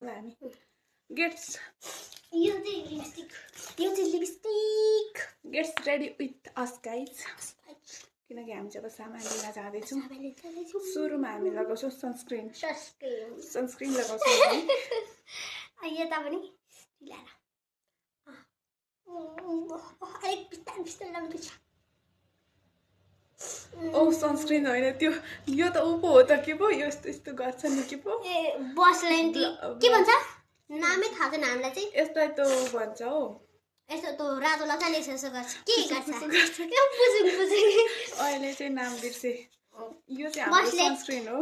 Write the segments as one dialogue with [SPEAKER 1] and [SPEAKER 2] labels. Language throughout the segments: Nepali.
[SPEAKER 1] हामी गेट्स
[SPEAKER 2] यो चाहिँ lipstick
[SPEAKER 1] gets ready with us guys किनकि हामी जब सामान लिन जाँदैछौँ सुरुमा हामी लगाउँछौँ सनस्क्रिन लगाउँछौँ
[SPEAKER 2] यता पनि अलिक बिस्तारै लाग्दैछ
[SPEAKER 1] ओ सनस्क्रिन होइन त्यो यो त उ पो हो त के पो यो यस्तो यस्तो गर्छ नि के पो
[SPEAKER 2] ए बसलाइन के भन्छ नामै थाहा छैन हामीलाई चाहिँ
[SPEAKER 1] यसलाई त भन्छ हौ
[SPEAKER 2] यस्तो त रातो लाग्छ नि यसो गर्छ के गर्छ के बुझेँ
[SPEAKER 1] अहिले चाहिँ नाम बिर्से यो चाहिँ हाम्रो सनस्क्रिन हो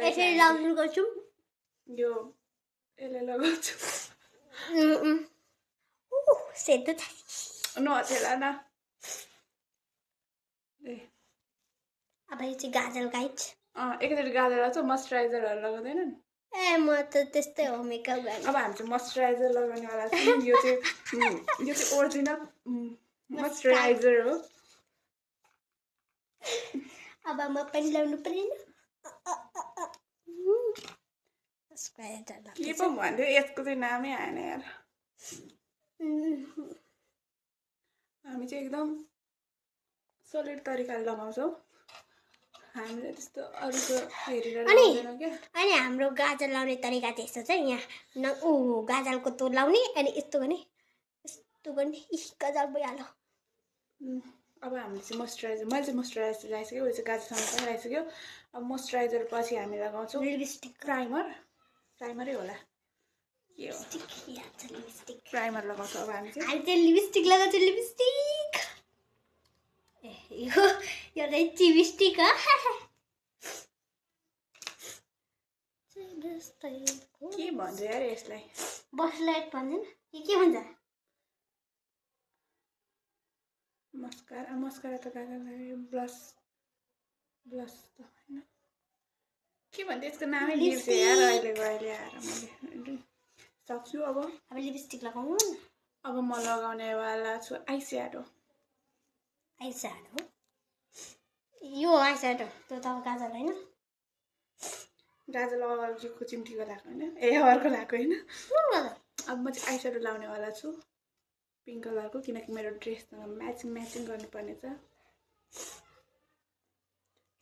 [SPEAKER 2] यसरी लाउनु गर्छौँ
[SPEAKER 1] यो यसले लगाउँछु
[SPEAKER 2] सेतो छ
[SPEAKER 1] नछेला न ए
[SPEAKER 2] अब यो चाहिँ गाजल गाइड
[SPEAKER 1] एकचोटि गाजर लगाउँछ मोइस्चराइजरहरू लगाउँदैनन्
[SPEAKER 2] ए म त त्यस्तै हो मेकअप गर्ने
[SPEAKER 1] अब हामी चाहिँ मोइस्चराइजर लगाउनेवाला छौँ यो चाहिँ ओरिजिनल मोइस्चराइजर हो
[SPEAKER 2] अब म पनि लाउनु परेन
[SPEAKER 1] के पो भन्थ्यो यसको चाहिँ नामै आएन यार हामी चाहिँ एकदम सलिड तरिकाले लगाउँछौँ हामीले त्यस्तो अरूको हेरेर लगाउँदैनौँ क्या
[SPEAKER 2] अनि हाम्रो गाजल लाउने तरिका चाहिँ यस्तो चाहिँ यहाँ गाजलको तो लाउने अनि यस्तो गर्ने गाजल भइहाल्यो
[SPEAKER 1] अब हामीले चाहिँ मोइस्चराइजर मैले चाहिँ मोइस्चराइजर लगाइसक्यो उसले चाहिँ गाजरसँग पनि लगाइसक्यो अब मोइस्चराइजर पछि हामी लगाउँछौँ
[SPEAKER 2] लिपस्टिक
[SPEAKER 1] प्राइमरै होला के हो प्राइमर लगाउँछौँ अब हामी चाहिँ
[SPEAKER 2] लिपस्टिक लगाउँछ लिपस्टिक यो चाहिँ चिपस्टिक हो
[SPEAKER 1] के भन्छ यार यसलाई
[SPEAKER 2] बसलाइट भन्छन् के भन्छ
[SPEAKER 1] मस्कारा त गाजर ब्लस त होइन के भन्छ यसको नामै बिर्सेँ यार अहिले आएर मैले सक्छु अब
[SPEAKER 2] लिपस्टिक लगाउनु
[SPEAKER 1] अब म लगाउनेवाला छु आइस्याडो
[SPEAKER 2] यो आइस्याडो त्यो त गाजल होइन
[SPEAKER 1] गाजल लगाएको चिम्टीको लगाएको होइन ए अर्को लगाएको होइन अब म चाहिँ आइस्याडो लाउनेवाला छु पिङ्क कलरको किनकि मेरो ड्रेससँग म्याचिङ गर्नुपर्ने छ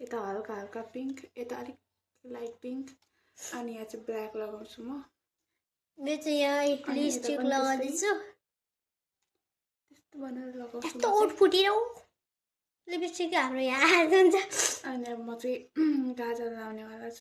[SPEAKER 1] यता हल्का पिङ्क यता अलिक लाइट पिङ्क अनि यहाँ चाहिँ ब्ल्याक लगाउँछु म
[SPEAKER 2] यो चाहिँ यहाँ लिपस्टिक लगाउँदैछु
[SPEAKER 1] त्यस्तो बनाएर लगाउँछु
[SPEAKER 2] यस्तो ओठ फुटेर लिपस्टिक हाम्रो यहाँ हुन्छ
[SPEAKER 1] अनि अब म चाहिँ गाजल लाउनेवाला छु